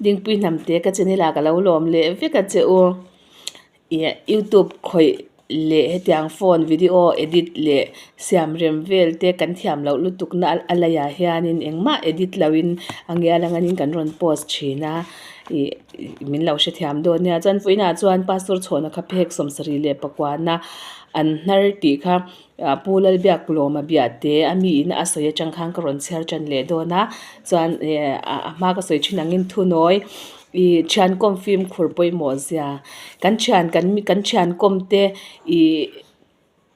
Dingpui hnamte ka channel ah ka lo lawm leh vek a che u. Ih youtube khawih leh hetiang phone video edit leh siam rem vel te kan thiam loh lutuk na a leiah hianin engmah edit loin a ngial anganin kan rawn post thin a ih min lo hrethiam dawn nia chuan vawiinah chuan pastor chhawna kha phek 74 na an hnar tih kha. Pu Lalbiaklawma biahte a mi in a sawi atang khan ka rawn chhiar tan leh dawn a, chuan a hma ka sawi thin angin thunawi ih thian kawm fimkhur pawimawh zia kan thian kan kan thian kawm te ih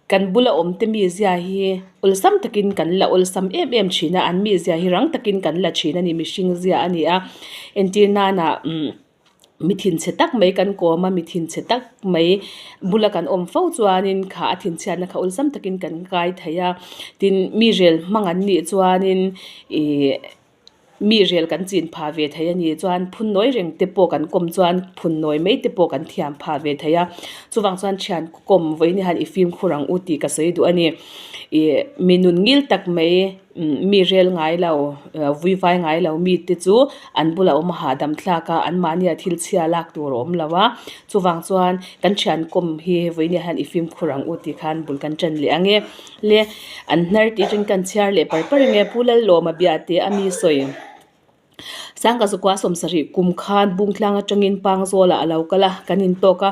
kan bula awm te mizia hi awlsam takin kan la awlsam em em thin a, an mizia hi rang takin kan la thin a ni mihring zia a ni a, entir nana umm. Mi thinchhe tak mai kan kawm a, mi thinchhe tak mai bula kan awm fo chuanin kha a thinchhiatna kha awlsam takin kan kai thei a, tin mi rel hmang an nih chuanin ihh mi rel kan chin phah ve thei a ni chuan phun nawi reng te pawh kan kawm chuan phun nawi mai te pawh kan thiam phah ve thei a, chuvang chuan thian kawm vawiin hian i fimkhur ang u tih ka sawi duh a ni, ihh mi nun ngil tak mai. Mi rel ngai lo, vui vai ngai lo mite chu an bulah awm a hahdam thlak a, anmahnia thil chhia lak tur a awm lo a. Chuvang chuan kan thian kawm hi vawiin hian i fimkhur ang u tih khan bul kan ṭan leh ang e. Le an hnar tih atangin kan chhiar leh par par ang e. Pu Lallawma biate a mi sawi. Sangka zakua 70 kum khan Bungtlang atangin Pangzawlah a lo kal a, kan intawk a,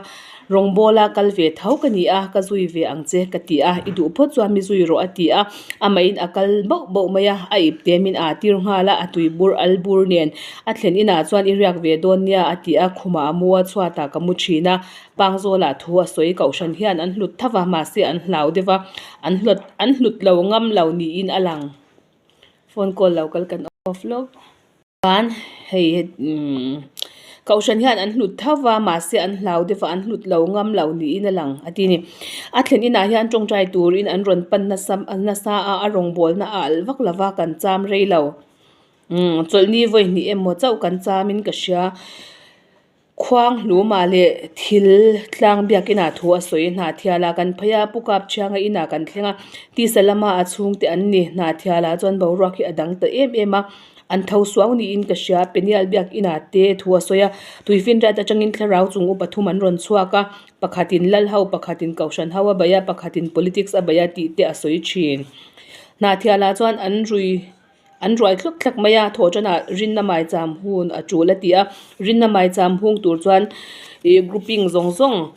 rawngbawla kal ve tho ka ni a, ka zui ve ang che ka ti a, i duh phawt chuan mi zui rawh a ti a, amahin a kal bauh bauh mai a, a ip te min aa tir nghal a, a tui bur al bur nen a thlen inah chuan i riak ve dawn nia a ti a, khumah a mu a, chhuatah ka mu thin a, Pangzawlah thu a sawi kohhran hian an hlut tho va, mahse an hlau deuh va, an hlut an hlut lo ngam lo niin a lang. Phone call lo kal kan off lawk. Chuan hei umm kohhran hian an hlut tho va mahse an hlau deuh va an hlut lo ngam lo niin a lang a ti a ni. A thlen inah hian tawngtai turin an rawn pan nasa nasa a a rawngbawlna a alh vak lo va kan cham rei lo. Umm chawlhni vawi hnih emaw chauh kan chamin ka hria. Khuang hlumah leh thil tlang biak inah thu a sawi Hnahthialah kan phei a, Pu Kapchhianga inah kan thleng a, tisa lama a chhungte an ni. Hnahthialah chuan boruak hi a dang ta em em a, an tho suau niin ka hria. Peniel biak inah te thu a sawi a, Tuifinriat atangin thlarau chung upa thum an rawn chhuak a, pakhatin lal ho, pakhatin kohhran ho a bei a, pakhatin politics a bei a tih te a sawi thin. Hnahthialah chuan an rui. An ruai thlawk thlak mai a, thawhṭanah rinna maicham hun a ṭul a ti a, rinna maicham hung tur chuan ih grouping zawng zawng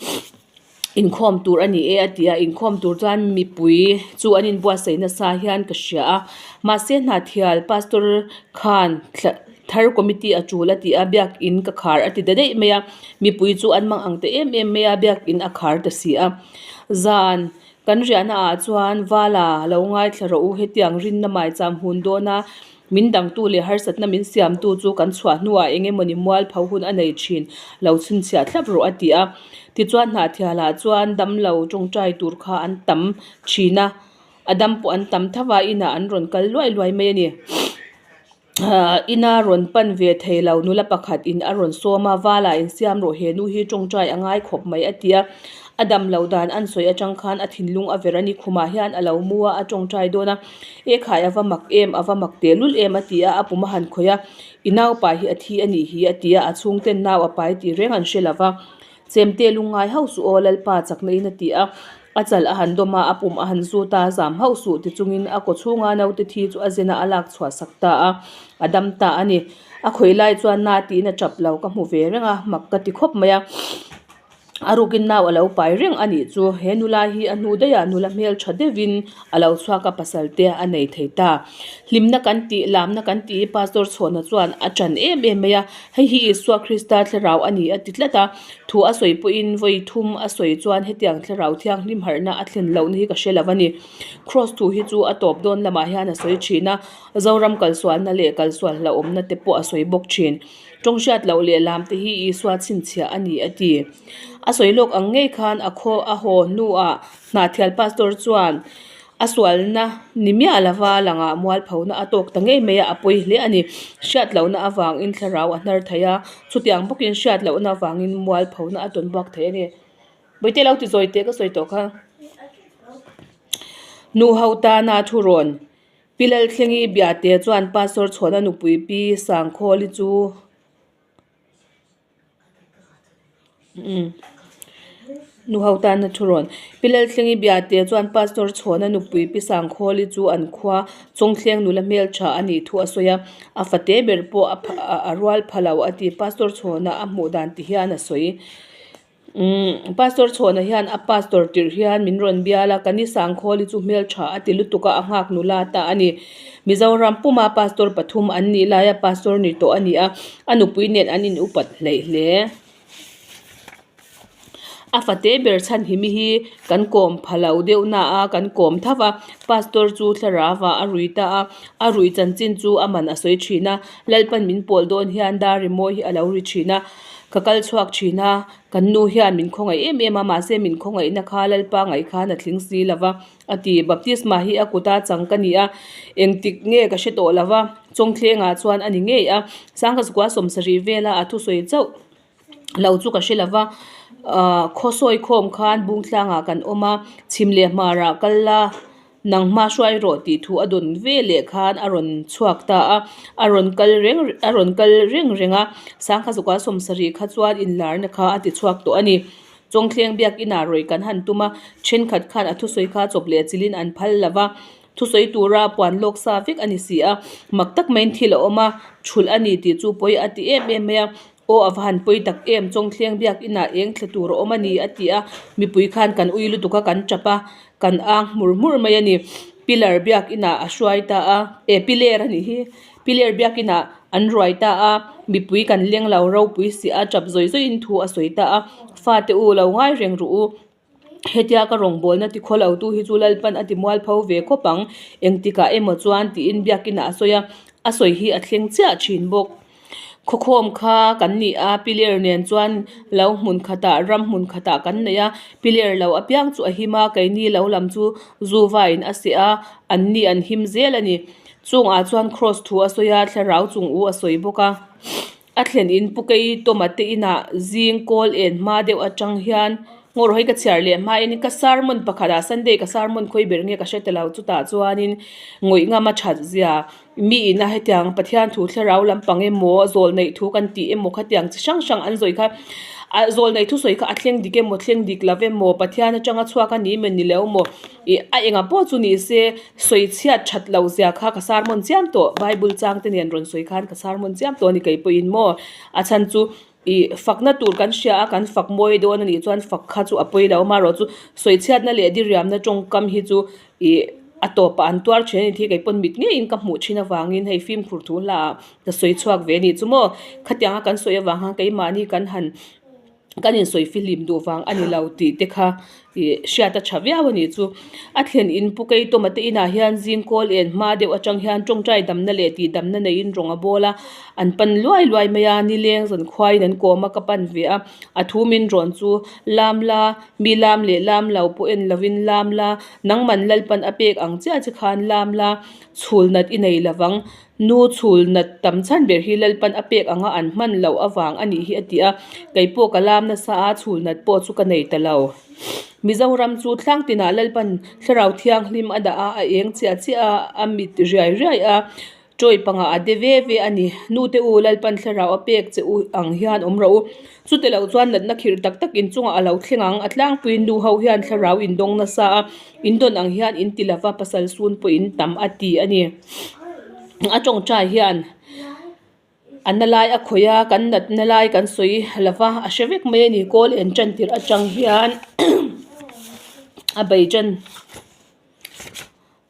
inkhawm tur a ni e a ti a, inkhawm tur chuan mipui chu an inbuatsaih nasa hian ka hria a, mahse Hnahthial pastor khan thar committee a ṭul a ti a, biakin ka khar a ti ta daih mai a, mipui chu an mang ang ta em em mai a, biakin a khar ta si a, zan. Kan riahna ah chuan Vala lo ngaithla rawh u, hetiang rinna maicham hun dawn a, min dangtu leh harsatna min siamtu chu kan chhuah hnuah eng emawni mualpho hun a nei thin, lo chhinchhiah thlap rawh a ti a. Tichuan Hnahthialah chuan damlo tawngtai tur kha an tam thin a, a dam pawh an tam tho a, inah an rawn kal luai luai mai a ni. Ina rawn pan ve thei lo nula pakhat in a rawn sawm a, Vala insiam rawh he nu hi tawngtai a ngai khawp mai a ti a, a dam lo dan an sawi atang khan a thinlung a ver a ni, khumah hian a lo mu a, a tawngtai dawn a, E khai a va mak em, a va mak tehlul em a ti a, a pum a han khawih a, I naupai hi a thi a nih hi a ti a, a chhungten nau a pai tih reng an hre lo va. Chemte lungngai hauh suh aw Lalpa chakna in a ti a, a chal a han dawm a, a pum a han zut a, zam hauh suh ti chungin a kaw chhunga naute thi chu a zen a, a lak chhuah sak ta a, a dam ta a ni. A khawih lai chuan na tiin a tap lo ka hmu ve reng a, mak ka ti khawp mai a. A rukin nau a lo pai reng a nih chu, he nula hi a hnu daih ah nula hmel tha deuhin a lo chhuak a, pasal te a nei thei ta. Hlimna kan tih, lamna kan tih hi Pastor Chhawna chuan a ṭan em em mai a, Hei hi Isua Krista thlarau a ni a ti tlat a, thu a sawi pawhin vawi thum a sawi chuan hetiang thlarau thianghlim harhna a thlen lohna hi ka hre lo a ni. Kraws thu hi chu a tawp dawn lamah hian a sawi thin a, Zoram kalsualna leh kalsual hlauhawmna te pawh a sawi bawk thin. Tawng hriat loh leh lam te hi Isua chhinchhiah a ni a ti. A sawi lawk ang ngei khan a khaw a haw hnuah Hnahthial Pastor chuan A sualna ni miah lova langah mualphona a tawk ta ngei mai a, a pawi hle a ni. Hriat lohna avangin thlarau a hnar thei a, chutiang bawkin hriat lohna avangin mualphona a tawn buak thei a ni. Bawihte lo ti zawi teh ka sawi tawh kha. Nu ho tana thu rawn Pi Lalthlengi Biate chuan Pastor Chhuana nupui Pi Sangkhawli chu. Nu ho tana thu rawn. Pi Lalthlengi Biate chuan Pastor Chhawna nupui Pi Sangkhawli chu an khua Chawngthleng nula hmeltha a nih thu a sawi a, a fate ber pawh a rual pha lo a ti. Pastor Chhawna a hmuh dan ti hian a sawi. Umm Pastor Chhawna hian a pastor tirh hian min rawn bial a, ka ni Sangkhawli chu hmeltha a ti lutuk a, a nghak nula ta a ni. Mizoram puma pastor pathum an nih laia pastor ni tawh a ni a, a nupui nen an in upat hleih hle. A fate ber chhan himi hi kan kawm pha lo deuh na a, kan kawm tho va, pastor chu thlarau ah a rui ta a, a rui chanchin chu a man a sawi thin a, Lalpan min pawl dawn hian dar rimawi hi a lo ri thin a, ka kal chhuak thin a, kan nu hian min khawngaih em em a, mahse min khawngaihna kha Lalpa ngaih khan a tling si lo va, a ti. Baptisma hi a kuta chang ka ni a, engtik nge ka hre tawh lo va, Chawngthlengah chuan a ni ngei a, Sangkazukua sawmsarih vela a thusawi chauh. lo chu ka hre lo va ahh khaw sawi khawm khan bung tlangah kan awm a chhim leh hmarah kal la nang hma hruai rawh tih thu a dawn ve leh khan a rawn chhuak ta a a rawn kal reng a rawn kal reng reng a sangha zakua sawmsarih kha chuan inlarna kha a ti chhuak tawh a ni chawngthleng biakinah rawih kan han tum a thenkhat khan a thusawi kha chawp leh chilhin an phal lo va. Thusawi tura puan lawk sa vek a ni si a, mak tak maiin thil a awm a, thulh a ni tih chu pawi a ti em em mai a, aw a va han pawi tak em, Chawngthleng biak inah eng thla tur a awm a ni a ti a, mipui khan kan ui lutuk a, kan tap a, kan ang hmur hmur mai a ni, pillar biak inah a hruai ta a, eh piler a nih hi, piler biak inah an ruai ta a, mipui kan leng lo ropui si a, tap zawi zawiin thu a sawi ta a, fate u lo ngai reng rawh u. Hetia ka rawngbawlna ti khaw lo tu hi chu Lalpan a ti mual pho ve khawp ang, engtikah emaw chuan tiin biakinah a sawi a, a sawi hi a thleng chiah thin bawk. Khawkhawm kha kan ni a, piler nen chuan lo hmun khatah ram hmun khatah kan nei a, piler lo apiang chu a him a, keini lo lam chu zu vaiin a seh a, an ni an him zel a ni. Chungah chuan kraws thu a sawi a, thlarau chung u a sawi bawk a. A thlen in pu kei Tawma te inah zing kawl en hma deuh atang hian ngaw rawh hei ka chhiar leh hma in ka sermon pakhat ah Sunday ka sermon khawi ber nge ka hre ta lo chutah chuanin ngawih ngam a that zia mi ina hetiang Pathian thu thlarau lampang emaw zawl neih thu kan tih emaw khatiang chi hrang hrang an zawi kha ah zawl neih thusawi kha a thleng dik emaw thleng dik lo emaw Pathian atanga chhuak a ni emaw ni lo emaw ih a engah pawh chu ni se Sawi chhiat that loh zia kha ka sermon chiam tawh, Bible chang te nen rawn sawi khan ka sermon chiam tawh a ni kei pawhin maw? A chhan chu ih fakna tur kan hria a, kan fak mawi dawn a nih chuan fak kha chu a pawi lo amaherawh chu sawi chhiatna leh diriamna tawngkam hi chu ih a tawpah an tuar thin a ni tih kei pawn mit ngeiin ka hmuh thin avangin hei fimkhur thu hlaah ka sawi chhuak ve a nih chu maw? Khatianga kan sawi avang khan keimahni kan han. kan insawi fihlim duh vang a ni lo tih te kha ih hriat a tha viau a nih chu. A thlen in pu kei tawma te inah hian zing kawl en hma deuh atang hian tawngtai damna leh tih damna neiin rawng a bawl a, an pan luai luai mai a, nileng zan khuaiin an kawm a ka pan ve a, a thu min rawn chu lam la, mi lam leh lam lo pawh en lovin lam la, nangman Lalpan a pek ang chiah che khan lam la, chhul nat i nei lovang. Nu chhul nat tam chhan ber hi Lalpan a pek anga an hman loh avang a nih hi a ti a, kei pawh ka lam nasa a, chhul nat pawh chu ka nei ta lo. Mizoram chu thlang tinah Lalpan thlarau thianghlim a dah a, a eng chiah chiah a, a mit riai riai a, tawi pangah a de ve ve a ni. Nute u, Lalpan thlarau a pek che u ang hian awm rawh u. Chute loh chuan natna khirh tak tak inchungah a lo thleng ang, a tlangpuiin nu ho hian thlarau indawng nasa a, indawn ang hian in ti lova pasal sun pawh in tam a ti a ni. A tawngtai hian a na lai a khawih a, kan natna lai kan sawi lova a hre vek mai a ni, kawl en tan tirh atang hian a bei tan.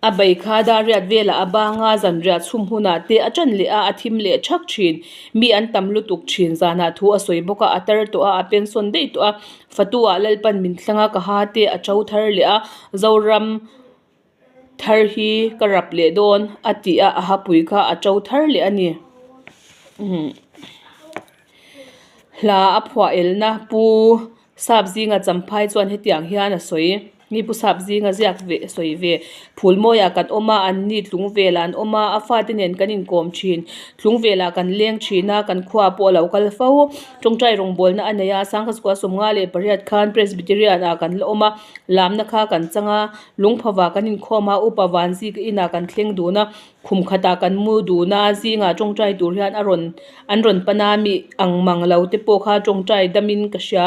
A bei kha dariat velah a bang a, zanriah chhum hunah te a ṭan leh a, a thim leh ṭhak ṭhin. Mi an tam lutuk ṭhin. Zanah thu a sawi bawk a, a tar tawh a, a pensawn daih tawh a. Fatu ah Lalpan min thlang a, ka ha te a ṭo thar leh a, Zoram thar hi ka rap leh dawn a ti a, a hapui kha a ṭo thar leh a ni. Hla a phuah elna Pu Sapzinga Champhai chuan hetiang hian a sawi. Mi pu sap zinga ziak ve sawi ve phul mawiah kan awm a an ni tlung velah an awm a a fate nen kan inkawm thin tlung velah kan leng thin a kan khua pawh a lo kal fo tawngtai rawngbawlna a nei a sangkhaw 58 khan presbyterian ah kan la awm a lamna kha kan chang a lungphavah kan inkhawm a upa vanzika inah kan thleng dun a khum khatah kan mu dun a zingah tawngtai tur hian a rawn an rawn pan a mi ang mang lo te pawh kha tawngtai damin ka hria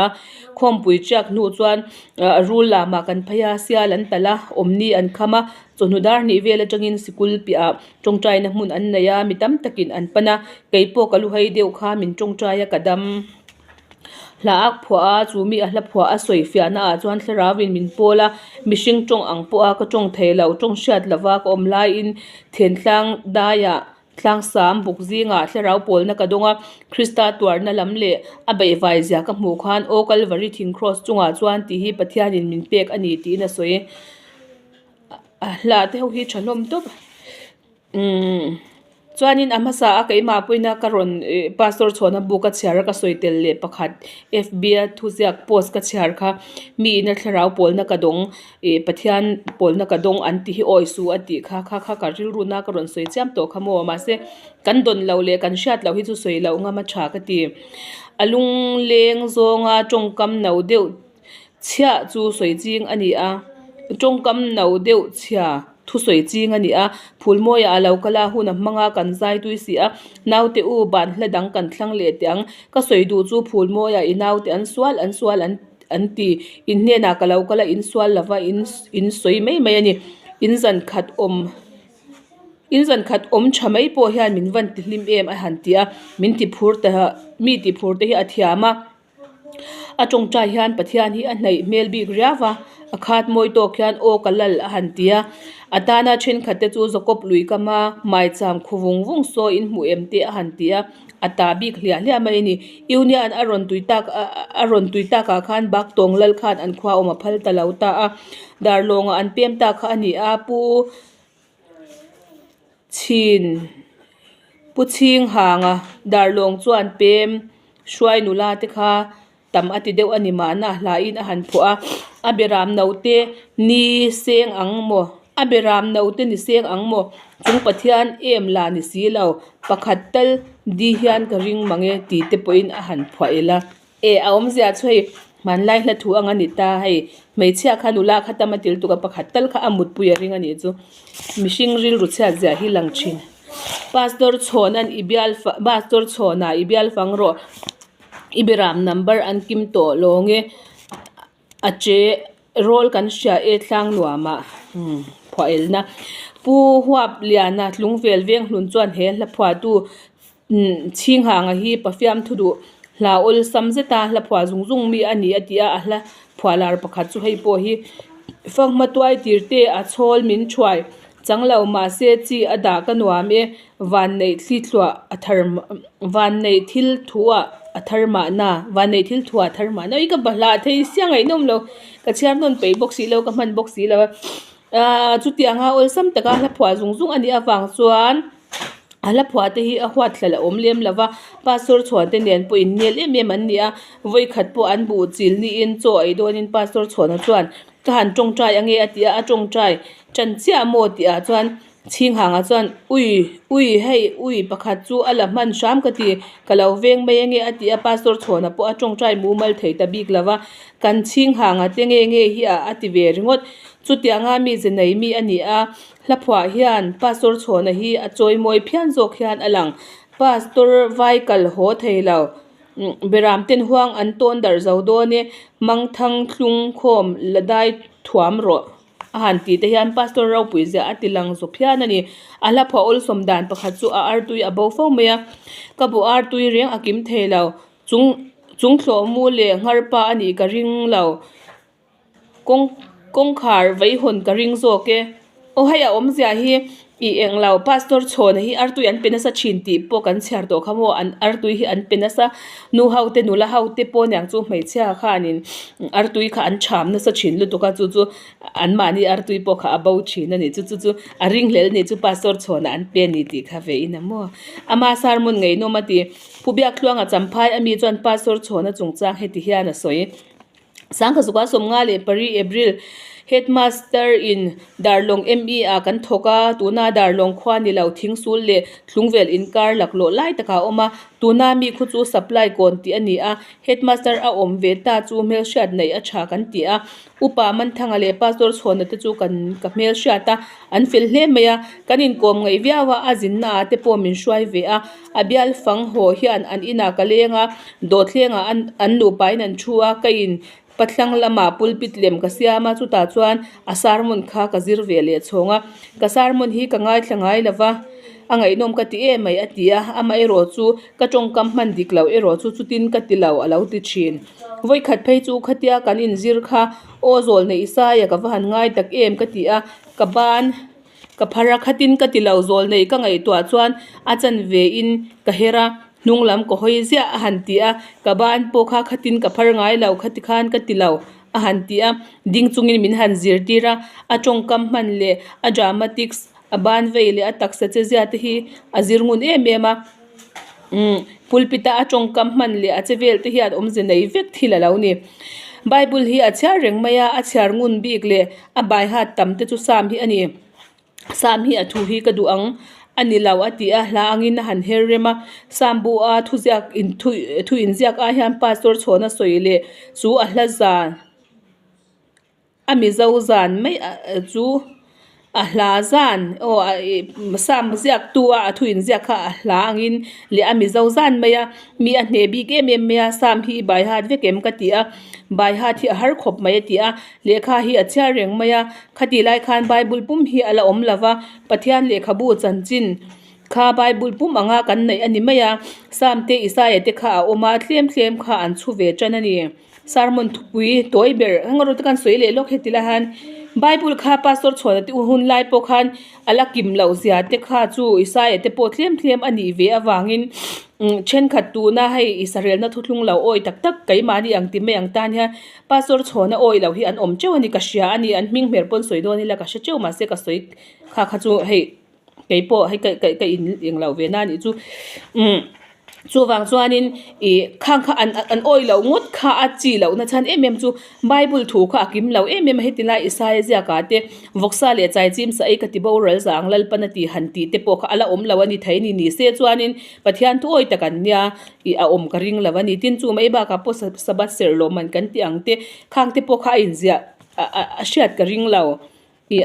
khawmpui tiak hnu chuan ah rul lamah kan phei a sial an talh a awmni an kham a chawhnu dar hnih vel atangin sikul piahah tawngtaina hmun an nei a mi tam takin an pan a keipawh ka lu hai deuh kha min tawngtai a ka dam hla a phuah a chu mi a hla phuah a sawi fiahna ah chuan thlarau in min pawl a mihring tawng ang pawh a ka tawng thei lo tawng hriat lova ka awm laiin thentlang daiah Tlangsam buk zingah thlarau pawlna ka dawng a, Krista tuarna lam leh a beihvai zia ka hmuh khan Aw Kalvari thing kraws chungah chuan tih hi Pathianin min pek a ni tiin a sawi. A hla te ho hi tha hlawm tawp. Umm chuanin a hmasa a keimah pawhin a ka rawn Pastor chhuahna bu ka chhiar a ka sawi tel leh pakhat FB a thuziak post ka chhiar kha mi ina thlarau pawlna ka dawng. Ih Pathian pawlna ka dawng an ti hi awi su a tih kha kha kha ka rilru na ka rawn sawi chiam tawh kha maw mahse kan dawn loh leh kan hriat loh hi chu sawi loh ngam a tha ka ti a lungleng zawnga tawngkam no deuh chhiah chu sawi ching a ni a tawngkam no deuh chhia thu sawi ching a ni a phulmawiah a lo kal a hun a hmang a kan zai tui si a naute u ban hla dang kan thlang leh teh ang ka sawi duh chu phulmawiah i naute an sual an sual an. An ti, In hnenah ka lo kal a, in sual lova, in in sawi mai mai a ni. In zan khat awm, in zan khat awm tha mai pawh hian min van ti hlim em a han ti a, min ti phur ta, mi ti phur te hi a thiam a. A tawngtai hian Pathian hi a hnaih hmel bik riau va, a khat mawi tawk hian aw ka lal a han ti a. A tana thenkhat te chu Jacob lui kama maicham khu vung vung sawi in hmuh em te a han ti a. A ta bik hliah hliah mai a ni. Union a rawn tui tak a rawn tui takah khan Baktawng lal khan an khua awm a phal ta lo ta a. Darlawngah an pem ta kha a ni a, Pu Chhin Pu Chhinghanga Darlawng chuan pem hruai nula te kha Tam a ti deuh a ni mahna hlain a han phuah a, a beram note ni seng ang maw? A beram note ni seng ang maw? Chung Pathian em la ni si lo, pakhat tal di hian ka ring mang e ti te pawhin a han phuah el a. E, a awmzia chu hei hmanlai hla thu ang a ni ta, hei hmeichhia kha nula kha tam a til tuk a, pakhat tal kha a mutpui a ring a nih chu. Mihring rilru chhiat zia hi lang thin. Pastor Chhawna'n i bial Pastor Chhawna i bial fang rawh. I beram number an kim tawh lawng e a che rawl kan hria e tlang nuamah umm phuah elna Pu Huap Liana Tlungvel Venghlun chuan he hla phuahtu umm Chhinghanga hi Pafiam thu duh hla awlsam zeta hla phuah zung zung mi a ni a ti a a hla phuah lar pakhat chu hei pawh hi fanghma tuai tir te a chhawl min thuai chang lo mahse chi a dah ka nuam e Vanneih thli thluah a thar vanneih thil thuah a thar mahna vanneih thil thuah a thar mahna ui ka bahlah thei sia ngaihnawm lo ka chhiar hnawn peih bawk si lo ka hman bawk si lo a ahh chutianga awlsam taka hla phuah zung zung a nih avang chuan a hla phuah te hi a huat thlal a awm lem lo va pastor chhuan te nen pawh innel em em an ni a vawikhat pawh an buh chil niin chaw ei dawnin pastor chhuana chuan ka han tawngtai ange a ti a a tawngtai tan chiah maw tih ah chuan. Chhinghanga chuan, Ui, ui, hei, ui, pakhat chu a la hman hram ka ti, ka lo veng mai ange a ti a, Pastor Chhawna pawh a tawngtai mumal thei ta bik lo va, kan Chhinghanga te nge nge hi a a ti ve ringawt. Chutianga mi ze nei mi a ni a, hlaphuah hian Pastor Chhawna hi a chawimawi phian zawk hian a lang. Pastor vai kal haw thei lo. Beram ten huang an tawn darh zo dawn e, Mangthang thlung khawm la dai thuam rawh. A han tih te hian Pastor ropui zia a ti lang zawk phian a ni. A hla phuah awlsawm dan pakhat chu a artui a bo fo mai a, ka bu artui reng a kim thei lo. Chung chung thlawh mu leh nghar pa a nih ka ring lo. Kawng kawngkhar veihawn ka ring zawk e. Aw hei a awmzia hi ih eng lo Pastor Chhawna hi artui an pe nasa thin tih pawh kan chhiar tawh kha maw an artui hi an pe nasa nu ho te nula ho te pawh niang chu hmeichhia khanin artui kha an cham nasa thin lutuk a chu chu an mahni artui pawh kha a bo thin a ni chu chu chu a ringhlel ni chu Pastor Chhawna an pe a ni tih kha ve in a maw ama sermon ngeihnawm a ti Pu Biaktluanga Champhai ami chuan Pastor Chhawna chungchang heti hian a sawi. Sangkhazuka 54 April. Headmaster in Darlawng ME ah kan thawk a, tuna Darlawng khua ni lo Thingsul leh Thlungvel inkar laklawh lai takah a awm a, tuna mi khu chu Supply kawn tih a ni a, Headmaster a awm ve ta chu hmelhriat neih a tha kan ti a, Upa Manthanga leh Pastor Chhuana te chu kan ka hmelhriat a, an fel hle mai a, kan inkawm ngaih viau a, a zinna ah te pawh min hruai ve a, a bial fang haw hian an inah ka leng a, dawhthlengah an an nupain an thu a, ka in Pathlang lamah pulpit lem ka siam a, chutah chuan a sermon kha ka zir ve leh chhawng a, ka sermon hi ka ngaithla ngai lo va, a ngaihnawm ka ti em mai a ti a, amaherawh chu ka tawngkam hman dik loh erawh chu chutin ka ti lo a lo ti thin. Vawikhat phei chu khatia kan inzir kha aw zawl neih saia ka va han ngai tak em ka ti a, ka ban. Ka phar a khatin ka ti lo zawl nei ka ngaihtuah chuan a chanve in ka her a, hnung lam ka hawi ziah a han ti a, ka ban pawh kha khatin ka phar ngai lo khati khan ka ti lo a han ti a, ding chungin min han zirtir a, a tawngkam hman leh a dramatics a ban vei leh a taksa che zia te hi a zir ngun em em a, umm pulpit a a tawngkam hman leh a che vel te hian awmze nei vek thil a lo ni. Bible hi a chhiar reng mai a, a chhiar ngun bik leh A baihat tam te chu Sam hi a ni. Sam hi a thu hi ka duh ang a ni lo a ti a, hla angin a han her rem a. Sam bu a thuziak in thu thu inziak ai hian Pastor chhawna sawi leh chu a hla zan a Mizo zan mai chu a hla zan aw Sam ziaktu a a thu inziak kha a hla angin leh a Mizo zan mai a mi a hneh bik em em mai a Sam hi i baihat vek em ka ti a baihat hi a har khawp mai a ti a. Lehkha hi a chhiar reng mai a, khati lai khan Bible pum hi a la awm lo va, Pathian lehkhabu chanchin kha Bible pum anga kan neih a ni mai a, Sam te Isaia te kha a awm a, thlem thlem kha an chhu ve tan a ni. Sermon thupui tawi ber eng erawh te kan sawi leh lawk heti lai hian Bible kha Pastor chhuahna te hun lai pawh khan a la kim loh zia te kha chu Isaia te pawh thlem thlem a nih ve avangin thenkhat tuna hei Israelna thuthlung lo awi tak tak keimahni ang ti mai ang tan hian Pastor chhawna awi lo hi an awm teuh a ni, ka hria a ni, an hming hmer pawn sawi dawn ila ka hre teuh mahse ka sawi kha kha chu hei kei pawh hei ka ka in eng lo ve na anih chu umm chuvang chuanin ih khang kha an an awi loh ngawt kha a chi loh na chhan em em chu bible thu kha a kim lo em em a heti lai Isaia ziak ah te vawksa leh chaichim sa ei ka ti boral zang Lalpan a ti han tih te pawh kha a la awm lo a ni thei ni ni se chuanin Pathian thu awi tak an nia. Ih a awm ka ring lo a ni. Tin chu mai bakah pawh Sabbath serh lawm man kan tih ang te khang te pawh kha a inziah a hriat ka ring lo. Ih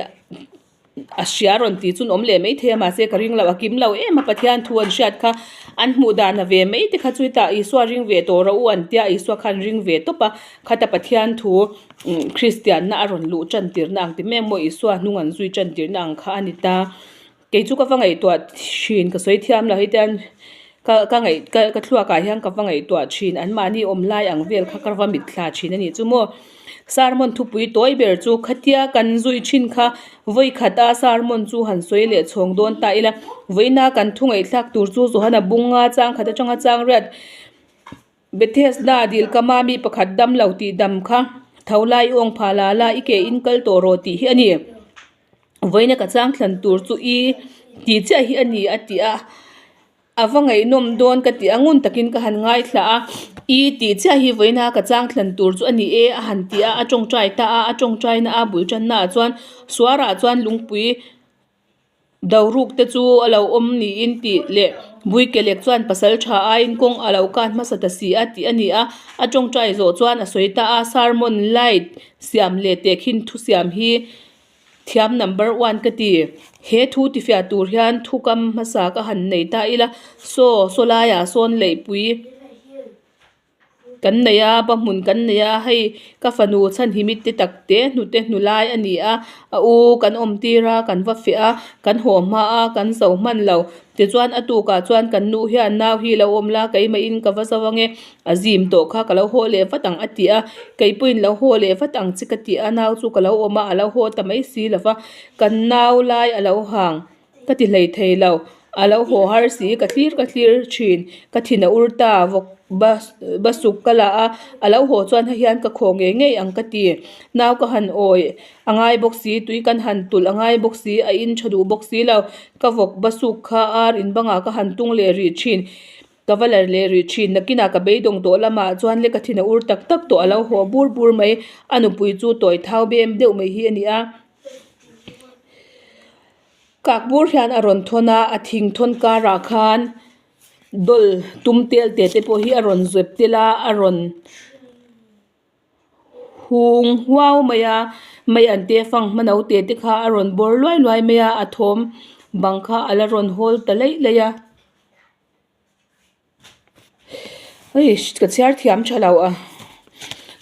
a hria rawn tih chu an awm leh mai thei a mahse ka ring lo a kim lo em a Pathian thu an hriat kha an hmuh dan a ve mai te kha chu hetah Isua ring ve tawh rawh u an tia Isua khan ring ve tawp a khata Pathian thu Kristianna a rawn luh tan tirna ang ti mai ang maw Isua hnung an zui tan tirna ang kha a ni ta. Kei chu ka va ngaihtuah thin ka sawi thiam lo hetiang ka ka ngaih ka ka thluak ah hian ka va ngaihtuah thin an mahni awm lai ang vel kha ka va mit thla thin a nih chu maw sermon thupui tawi ber chu khatia kan zui thin kha vawi khat a sermon chu han sawi leh chhawng dawn ta ila vawiina kan thu ngaihthlak tur chu Johana bunga chang khat atanga chang riat Bethesda dil kama mi pakhat dam lo tih dam kha tho lai i awng phah la la i ke in kal tawh rawh tih hi a ni. Vawiina ka chang thlan tur chu i tih chiah hi a ni a ti a, a va ngaihnawm dawn ka ti a, ngun takin ka han ngaithla a, i tih chiah hi vawiina ka chang thlan tur chu a ni e a han ti a, a tawngtai ta a, a tawngtaina a bul tanna ah chuan suarah chuan lungpui Doruk te chu a lo awm niin tih leh Buikelek chuan pasal tha aiin kawng a lo kan hmasa ta si a tih a ni a, a tawngtai zawh chuan a sawi ta a, sermon light siam leh tehkhin thu siam hi thiam number one ka ti. He thu tifiah tur hian thu kam hmasa ka han nei ta ila, saw saw laiah sawn leihpui. Kan nei a, ba hmun kan nei a, hei ka fanu chhanhimi te tak te hnute hnu lai a ni a, a u kan awm tir a, kan va feh a, kan haw hma a, kan zo hman lo. Tichuan a tukah chuan kan nu hian nau hi lo awm la, keimahin ka va zo ange, a zim tawh kha ka lo haw leh vat ang a ti a, keipawhin lo haw leh vat ang che ka ti a, nau chu ka lo awm a, a lo haw ta mai si lo va, kan nau lai a lo hang. Ka ti hlei thei lo, a lo haw har si, ka thlir ka thlir thin, ka thin a ur ta, vawk bus basuk ka la a, a lo haw chuan hei hian ka khaw ngei ngei ang ka ti, nau ka han awi a ngai bawk si, tui kan han tulh a ngai bawk si, a in tha duh bawk si lo, ka vawk basuk kha ar in bangah ka han tung leh rih thin. Ka va la leh rih thin. Nakinah ka beidawng tawh lamah chuan le ka thin a ur tak tak tawh a lo haw bur bur mai. A nupui chu tawi thau bem deuh mai hi a ni a. Kak bur hian a rawn thawn a, a thing thawn karah khan dawl tum tel te te pawh hi a rawn zep tel a, a rawn hung huau mai a, mei an te fanghma no te te kha a rawn bawr luai luai mai a, a thawm bang kha a la rawn hawl ta laih laih a. Eish ka chhiar thiam tha lo a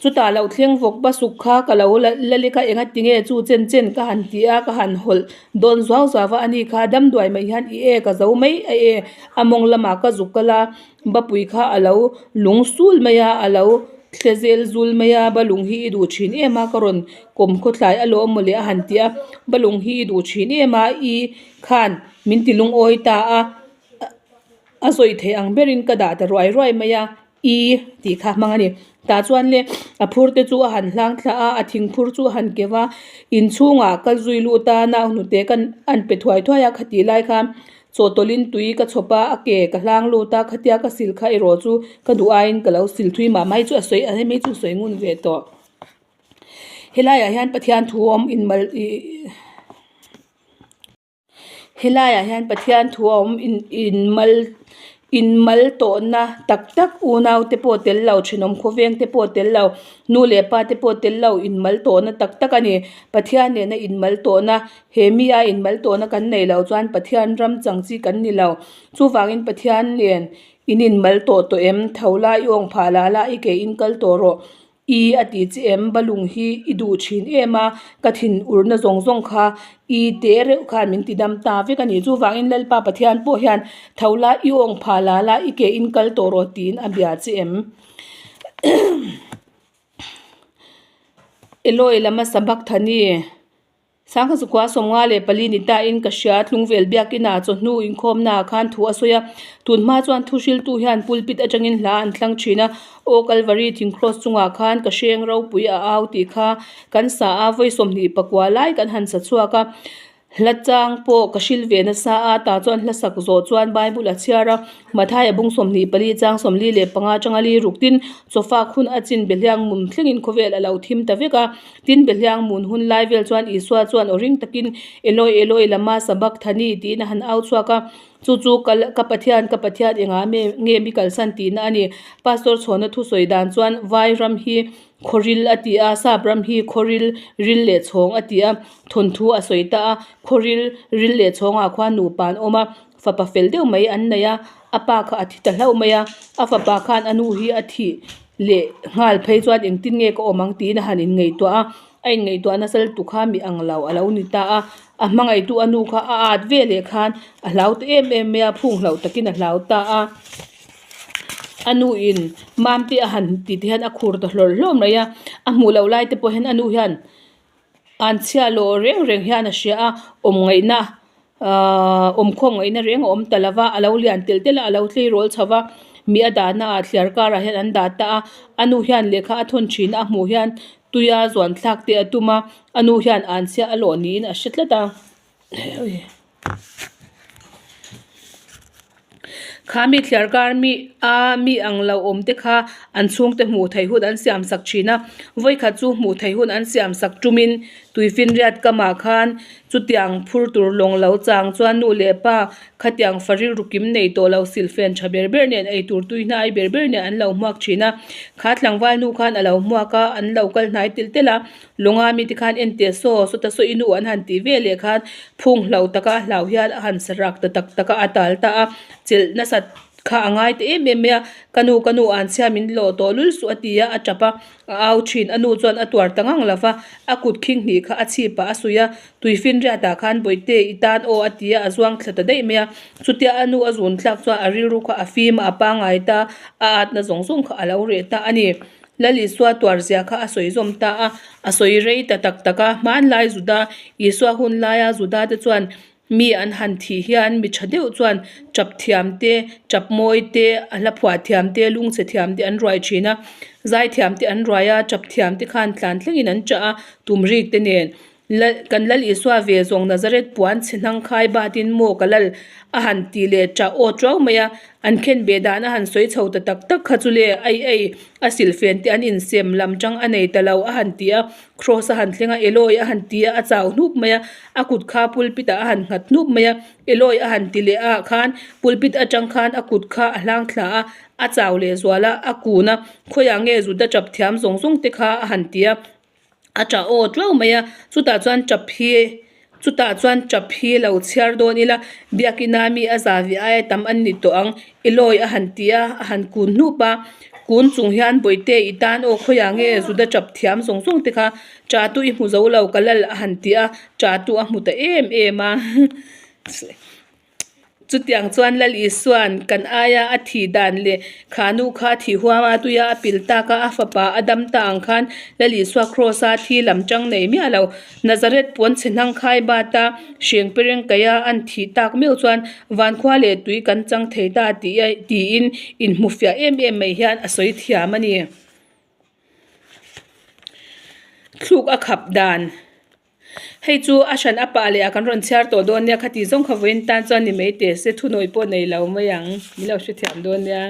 chutah loh thleng vawk ba suk kha ka lo la la lek a enga tinge chu chen chen ka han ti a ka han hawlh dawn zuau zuau a ani kha dam duai mai hian i e ka zo mai a e a mawng lamah ka zuk kal a bapui kha a lo lung sul mai a a lo thle zel zul mai a balung hi i duh thin em a ka rawn kawm khawthlai alawm mawle a han ti a balung hi i duh thin em a i khan min ti lungawi ta a. A sawi theih ang berin ka dah ta ruai ruai mai a, i tih kha hmang a ni. Tah chuan le a phur te chu a han hlang thla a, a thing phur chu a han keuh a, inchhungah kal zui lut a, nau hnute ka an pe thuai thuai a, khatih lai khan chawhtawlhin tui ka chhawp a, a ke ka hlang lut a, khatia ka sil kha erawh chu ka duh aiin ka lo sil thui mah mai chu a sawi a hemi chu sawi ngun ve tawh. Helaiah hian Pathian thu awm inmal ih. Helaiah hian Pathian thu a awm in inmal inmal tawhna tak tak unau te pawh tel lo thenawm khawveng te pawh tel lo nu leh pa te pawh tel lo inmal tawhna tak tak a ni. Pathian nena inmal tawhna he mi a inmal tawhna kan neih loh chuan Pathian ram chang chi kan ni lo. Chuvangin Pathian nen in inmal tawh tawh em? Tho la i awng phah la la i ke in kal tawh rawh. I a ti che em, balung hi i duh thin em a, ka thin urna zawng zawng kha i te reuh khan min ti dam ta vek a ni. Chuvangin Lalpa Pathian pawh hian tho la, i awng phah la la, i ke in kal tawh rawh tiin a bia che em. Eloi lama Sabakthani. Sangha Zukua 54 ni ta in ka hria, Tlungvel Biakina chawhnu inkhawmna ah khan thu a sawi a. Tun hma chuan thuhriltu hian pulpit atangin hla an thlang thin a, Aw Kalvari thing cross chungah khan ka hreng ropui a au tih kha kan sa a, vawi 24 lai kan han sa chhuak a. Hla chang pawh ka hril ve nasa a, tah chuan hla sak zawh chuan Bible a chhiar a, Mathaia bung 24 chang 45 atanga li ruk tin chawfak hun a chin behliang mum thlengin khawvel a lo thim ta vek a. Tin, Behliang mun hun lai vel chuan Isua chuan aw ring takin, Eloi, Eloi, lama sabakthani? tiin a han au chhuak a. Chu chu ka ka Pathian, ka Pathian engah nge mi kalsan tihna a ni. Pastor chhawna thusawi dan chuan Vai ram hi khawril a ti a, Sap ram hi khawril ril leh chhawng a ti a, thawnthu a sawi ta a. Khawril ril leh chhawngah khuan nupa an awm a, fapa fel deuh mai an nei a, a pa kha a thi ta hlauh mai a, a fapa khan a nu hi a thih leh nghal phei chuan engtin nge ka awm ang tiin a han inngaihtuah a, a inngaihtuah nasa lutuk kha mi ang lo a lo ni ta a, a hmangaihtu a nu kha a at ve leh khan a hlau ta em em mai a, phung hlauh takin a hlau ta a, a nu in mamte a han ti te hian a khur ta hlawrh hlawrh mai a, a hmuh loh lai te pawh hian a nu hian An chhia lawh reng reng hian a hria a, awm ngaihna ahh awmkhawm ngaihna reng a awm ta lova, a lo lian telh telh a, a lo tleirawl chho va, mi a dahna ah thliar karah hian an dah ta a, a nu hian lehkha a thawn thin a, a hmuh hian tuia zuan thlak te a tum a, a nu hian an chhia a lawh niin a hre tlat a. Kha mi thliar kar mi a mi ang lo awm te kha an chhungte hmuh theih hun an siam sak thin a, vawikhat chu hmuh theih hun an siam sak tumin tuifinriat kamah khan chutiang phur tur lawng lo chang chuan nu leh pa khatiang fa rilru kim nei tawh lo silhfen tha ber ber nen eitur tui hnai ber ber nen an lo hmuak thin a, kha tlangval nu khan a lo hmuak a an lo kal hnai telh telh a. Lunga mite khan en teh saw, sawta saw i nu an han tih ve leh khan phung hlo taka a hlau hian a han sa rak ta tak tak a, a tal ta a, chelh nasat kha a ngai ta em em mai a, ka nu ka nu an chhia min lawh tawh lul suh a ti a, a tap a, a au thin, a nu chuan a tuar ta ngang lo va, a kut khing hnih kha a chhip ah a suih a, tuifinriat ah khan bawihte i tan aw a ti a, a zuang thla ta daih mai a, chutia a nu a zun thlak chuan a rilru kha a fim a, a pangngai ta, a atna zawng zawng kha a lo reh ta a ni. Lal Isua tuar zia kha a sawi zawm ta a, a sawi rei ta tak tak a. Hmanlai Juda, Isua hun laia Juda te chuan mi an han thih hian mi tha deuh chuan tap thiam te, tap mawi te, a hla phuah thiam te, lungchhe thiam te an ruai thin a. Zai thiam te an ruai a, tap thiam te khan tlan thlengin an chah a, tum rik te nen. Lal, kan Lal Isua ve zawng Nazareth puan chhe hnang khai batin maw ka lal a han ti leh ṭah aw ṭuau mai a, an khen beh dan a han sawi chho ta tak tak kha chu le, ai ai, a silhfen te an insem lam ṭang a nei ta lo a han ti a, Kraws a han thleng a, Eloi a han ti a, a chau hnup mai a, a kut kha pulpit ah a han nghat hnup mai a, Eloi a han ti leh ah khan pulpit atang khan a kut kha a hlang thla a, a chau leh zual a, a kun a, khawiah nge Juda tap thiam zawng zawng te kha a han ti a, a tah aw teuh mai a, chutah chuan tap hi chutah chuan tap hi lo chhiar dawn ila biakina mi a za ve aia tam an ni tawh ang Eloi a han ti a, a han kun hnup a, kun chung hian Bawihte i tan aw khawiah nge Juda tap thiam zawng zawng te kha tah tu i hmu zo lo ka lal a han ti a, tah tu a hmu ta em em a. Chutiang chuan Lal Isua'n kan aia a thih dan leh kha nu kha thih huama tuia a pil tak a, a fapa a dam ta ang khan Lal Isua Kraws-a thi lam chang nei miah lo. Nazareth pawn chhe hnang khai bata hreng pereng kaia an thih tak meuh chuan vankhua leh tui kan chang thei ta tiin inhmufiah em em mai hian a sawi thiam a ni. Thluk a khap dan. Hei chu a hran a pah leh a kan rawn chhiar tawh dawn nia khati zawng kha vawiin tan chuan ni mai teh se thunawi pawh nei lo mai ang min lo hrethiam dawn nia.